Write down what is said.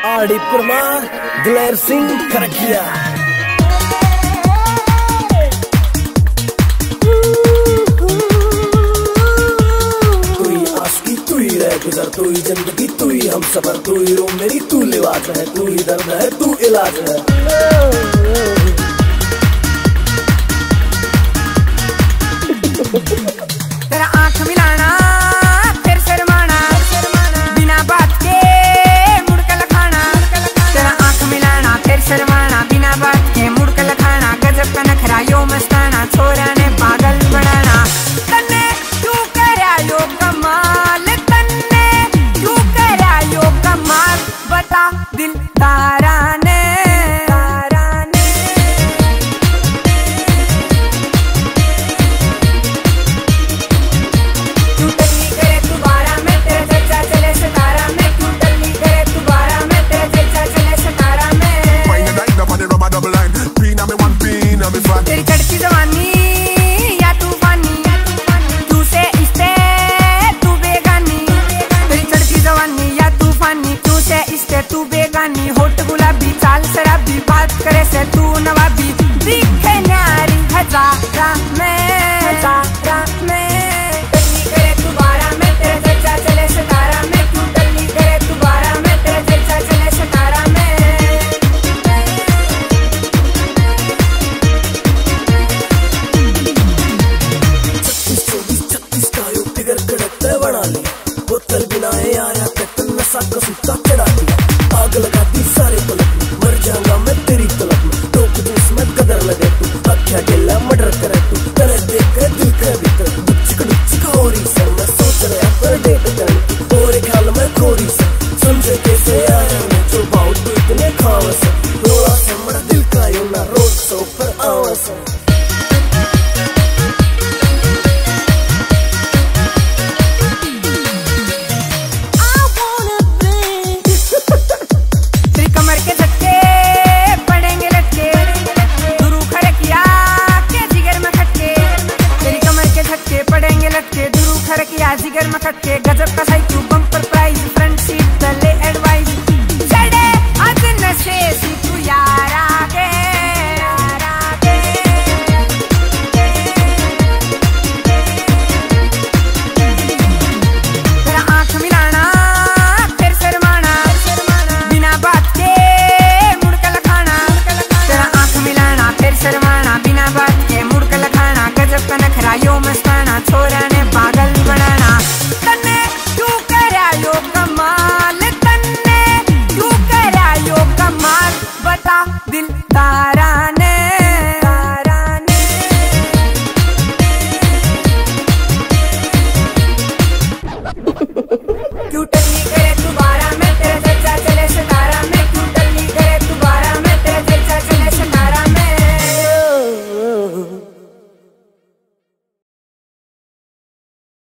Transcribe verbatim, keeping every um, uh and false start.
आड़ी परमार, दिलेर सिंह खरकिया। तू ही आशिकी, तू ही रहगुजर, तू ही जिंदगी, तू ही हमसफर, तू ही रो मेरी, तू लिवाज है, तू ही दर्द है, तू इलाज है। तेरा आंख मिलाना, फिर शर्माना, बिना बात के मुड़ के लखाना। तेरा आंख मिलाना, फिर शर्माना, बिना बात के मुड़ के लखाना। गजब का नखरा यो मस्ताना, छोरा ने पागल बनाना। तन्ने क्यों करया यो कमाल, तन्ने क्यों करया यो कमाल, बता दिल तारा ने, तारा ने। क्यों टल्ली करे तू बारा में, तेरा चर्चा चले सतारा में। क्यों टल्ली करे तू बारा में, तेरा चर्चा चले सतारा में। Wine and grind up on the rubber double line. Pin on me one, pin on me front. तेरी चढ़ती जवानी या तूफानी, तू से इश्ते तू बेगानी। तेरी चढ़ती जवानी या तूफानी, तू से इश्ते तू बेगानी। होठ गुलाबी, चाल शराबी, बात करे से तू नवाबी। दिखे न्यारी हजारा में, हजारा में। टल्ली करे तू बारा में, तेरा चर्चा चले सतारा में। क्यों टल्ली करे तू बारा में, तेरा चर्चा चले सतारा में। छत्तीस चौबीस छत्तीस का यो फिगर कड़क तै बना लिया। बोतल बिना ए यारा, कतन नशा का सूता चढ़ा दिया। आग लगा दी सारे पलक में, मर जाऊंगा मैं तेरी तलक में। टोक दूं इसमें कदर लगे तू, आख्या गेला मर्डर करे तू। तने देख के दिल के भीतर डुपचिक डुपचिक हो रही सर, मैं सोच रहा पर डेट करने की। और एक ख्याल में खोरी सर, समझे कैसे आया मैं जो भाव तू इतने खावे सर। रोला से मर दिल का यो ना रोड शो पर आवे सर। तेरी कमर के झटके पड़ेंगे लटके, दुरू खरकिया के जिगर में खटके। तेरी कमर के झटके पड़ेंगे लटके, दुरू खरकिया जिगर में खटके। गजब का cycle bumper price, front seat तले एडवाइस। चढ़े आज नशे सी तू यारा के, यारा के। तेरा आंख मिलाना, फिर शर्माना, बिना बात के मुड़ के लखाना। तेरा आंख मिलाना, फिर शर्माना, बिना बात के मुड़ के लखाना। गजब का नखरा यो मस्ताना, छोरा ने पागल बनाना। तन्ने क्यों करया यो कमाल, तन्ने क्यों करया यो कमाल, बता दिल तारा ने, तारा ने।